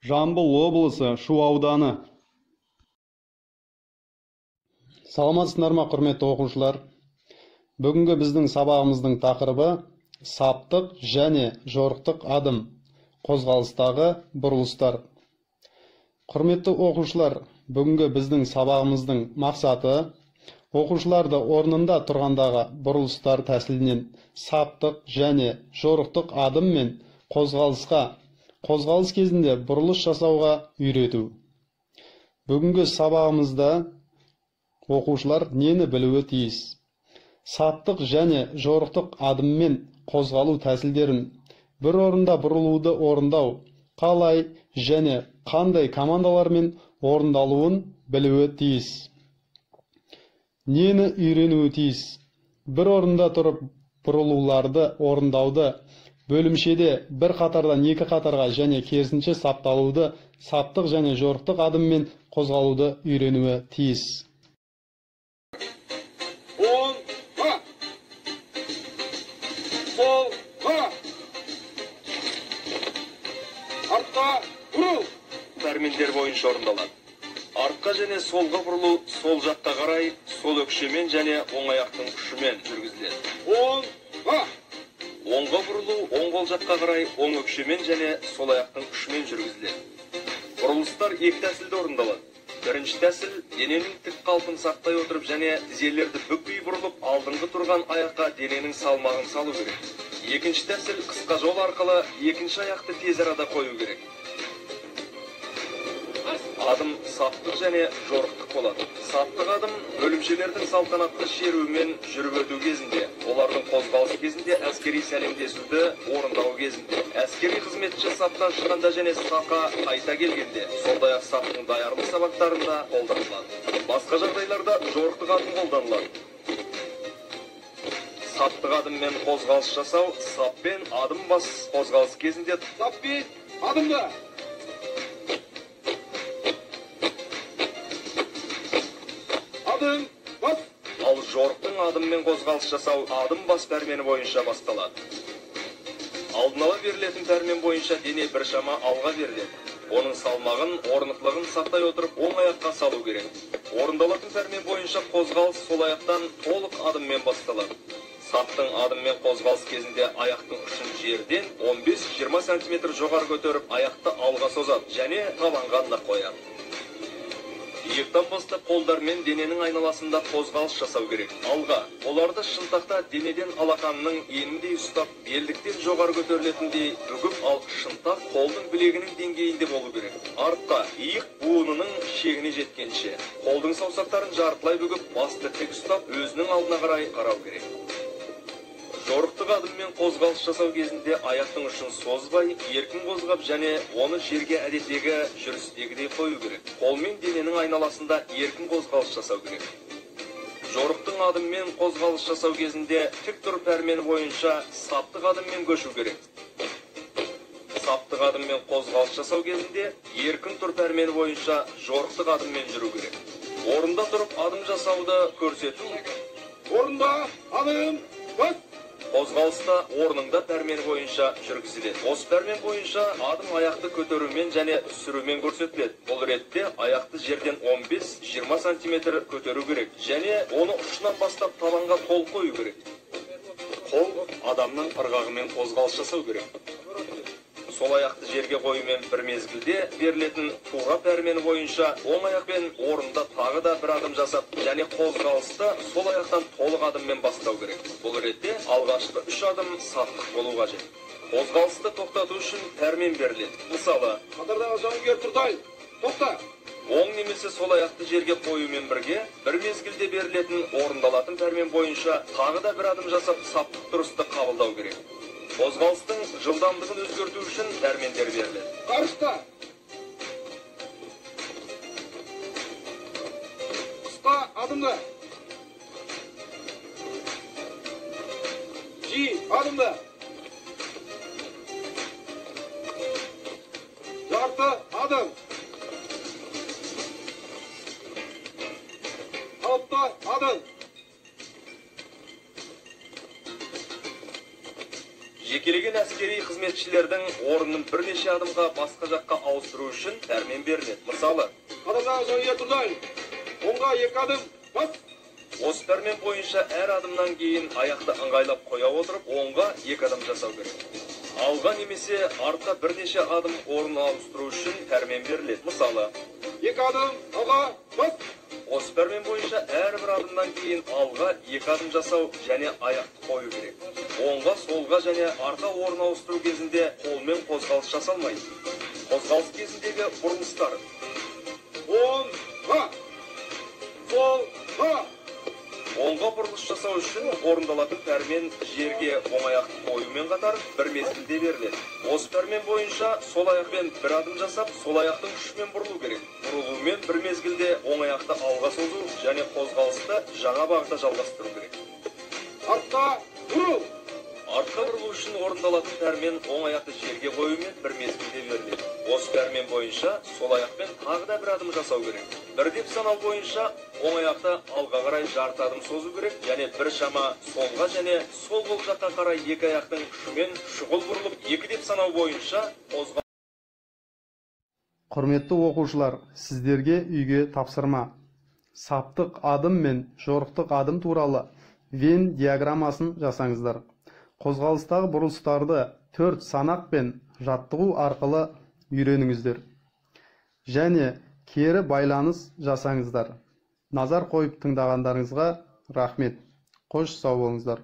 Жамбыл облысы, Шу ауданы. Саламатсыздар ма, құрметті оқушылар? Бүгінгі біздің сабағымыздың тақырыбы саптық және жорықтық адым, қозғалыстағы бұрылыстар. Құрметті оқушылар, бүгінгі біздің сабағымыздың мақсаты оқушыларды орнында тұрғандағы бұрылыстар тәсілінен саптық және жорықтық адыммен қозғалыс кезінде бұрылыс жасауға үйрету. Бүгінгі сабағымызда оқушылар нені білуі тиіс? Саптық және жорықтық адыммен қозғалу тәсілдерін, бір орында бұрылуды орындау, қалай және қандай командалармен орындалуын білуі тиіс. Нені үйренуі тиіс? Бір орында тұрып бұрылуларды орындауды, бөлімшеде бір қатардан екі қатарға және керісінше сапталуды, саптық және жорықтық адыммен қозғалуды үйренуі тиіс. Оңға, солға, артқа бұрыл. Пәрмендер бойынша орындалады. Артқа және солға бұрылу сол жаққа қарай, сол өкшемен және оң аяқтың ұшымен жүргізіледі. Оңға. Оңға бұрылу оң қол жаққа қарай, оң өкшемен және сол аяқтың ұшымен жүргізіледі. Бұрылыстар екі тәсілде орындалады. Бірінші тәсіл дененің тік қалпын сақтай отырып және тізелерді бүкпей бұрылып, алдыңғы тұрған аяққа дененің салмағын салу керек. Екінші тәсіл қысқа жол арқылы екінші аяқты тез арада қою керек. Адым саптық және жорықтық болады. Саптық адым бөлімшелердің салтанатты шеруімен жүріп өту кезінде, олардың қозғалысы кезінде, әскери сәлемдесуді орындау кезінде, әскери қызметші саптан шыққанда және сапқа қайта келгенде, сондай-ақ саптың даярлық сабақтарында қолданылады. Басқа жағдайларда жорықтық адым қолданылады. Саптық адыммен қозғалыс жасау, саппен адым бас қозғалыс кезінде саппен адымда. Адым бас. Ал жорықтың адыммен қозғалыс жасау адым бас пәрмені бойынша басталады. Алдын ала берілетін пәрмен бойынша дене біршама алға беріледі. Оның салмағын, орнықтылығын сақтай отырып, оң аяққа салу керек. Орындалатын пәрмен бойынша қозғалыс сол аяқтан толық адыммен басталады. Саптың адыммен қозғалыс кезінде аяқтың ұшын жерден 15-20 сантиметр жоғары көтеріп, аяқты алға созады және табанға нық қояды. Иықтан бастап қолдармен дененің айналасында қозғалыс жасау керек. Алға, оларды шынтақта денеден алақанның еніндей ұстап, белдіктен жоғары көтерілетіндей бүгіп, ал шынтақ қолдың білегінің деңгейінде болу керек. Артқа, иық буынының шегіне жеткенше, қолдың саусақтарын жартылай бүгіп, басты тік ұстап, өзінің алдына қарай қарау керек. Жорықтық адыммен қозғалыс жасау кезінде аяқтың ұшын созбай, еркін қозғап және оны жерге әдеттегі жүрістегідей қою керек. Қолмен дененің айналасында еркін қозғалыс жасау керек. Жорықтың адыммен қозғалыс жасау кезінде тік тұр пәрмені бойынша саптық адыммен көшу керек. Саптық адыммен қозғалыс жасау кезінде еркін тұр пәрмені бойынша жорықтық адыммен жүру керек. Орында тұрып адым жасауды көрсету. Орында адым бас. Қозғалыста орныңда пәрмен бойынша жүргізіледі. Осы пәрмен бойынша адым аяқты көтерумен және түсірумен көрсетіледі. Бұл ретте аяқты жерден 15-20 сантиметр көтеру керек және оны ұшынан бастап табанға толық қою керек. Қол адамның ырғағымен қозғалыс жасау керек. Сол аяқты жерге қоюмен бір мезгілде берілетін тура пәрмені бойынша оң аяқпен орында тағы да бір адым жасап және қозғалысты сол аяқтан толық адыммен бастау керек. Бұл ретте алғашқы 3 адым саптық болу қажет. Қозғалысты тоқтату үшін пәрмен беріледі. Мысалы, қатардағы жауынгер тұрдай, тоқта. Оң немесе сол аяқты жерге қоюмен бірге бір мезгілде берілетін орындалатын пәрмен бойынша тағы да бір адым жасап саптық тұрысты қабылдау керек. Қозғалыстың жылдамдығын өзгерту үшін пәрмендер беріледі. Қарышта. Қысқа адымда. Жи адымда. Жарты адым. Қалыпты адым. Жекелеген Көптеген әскери қызметшілердің орнын бірнеше адымға басқа жаққа ауыстыру үшін пәрмен беріледі. Мысалы, Қатардағы жауынгер тұрдай. Оңға 2 адым. Бас. Осы пәрмен бойынша әр адымнан кейін аяқты ыңғайлап қоя отырып, оңға 2 адым жасау керек. Алға немесе артқа бірнеше адым орын ауыстыру үшін пәрмен беріледі. Мысалы, 2 адым алға, бас. Осы пәрмен бойынша әрбір адымнан кейін алға 2 адым жасау және аяқты қою керек. Оңға, солға және артқа орын ауыстыру кезінде қолмен қозғалыс жасалмайды. Қозғалыс кезіндегі бұрылыстар. Оңға, солға. Оңға бұрылыс жасау үшін орындалатын пәрмен жерге оң аяқты қоюмен қатар бір мезгілде беріледі. Осы пәрмен бойынша сол аяқпен бір адым жасап, сол аяқтың күшімен бұрылу керек. Бұрылумен бір мезгілде оң аяқты алға созу және қозғалысты жаңа бағытта жалғастыру керек. Артқа бұрыл. Артқа бұрылу үшін орындалатын пәрмен оң аяқты жерге қоюмен бір мезгілде беріледі. Осы пәрмен бойынша сол аяқпен тағы да бір адым жасау керек. Бір деп санау бойынша оң аяқты алға қарай жарты адым созу керек және бір шама солға және сол қол жаққа қарай екі аяқтың күшімен шұғыл бұрылып, 2 деп санау бойынша қозғал. Құрметті оқушылар, сіздерге үйге тапсырма. Саптық адым мен жорықтық адым туралы Венн диаграммасын жасаңыздар. Қозғалыстағы бұрылыстарды 4 санақ пен жаттығу арқылы үйреніңіздер. Және кері байланыс жасаңыздар. Назар қойып тыңдағандарыңызға рахмет. Қош сау болыңыздар.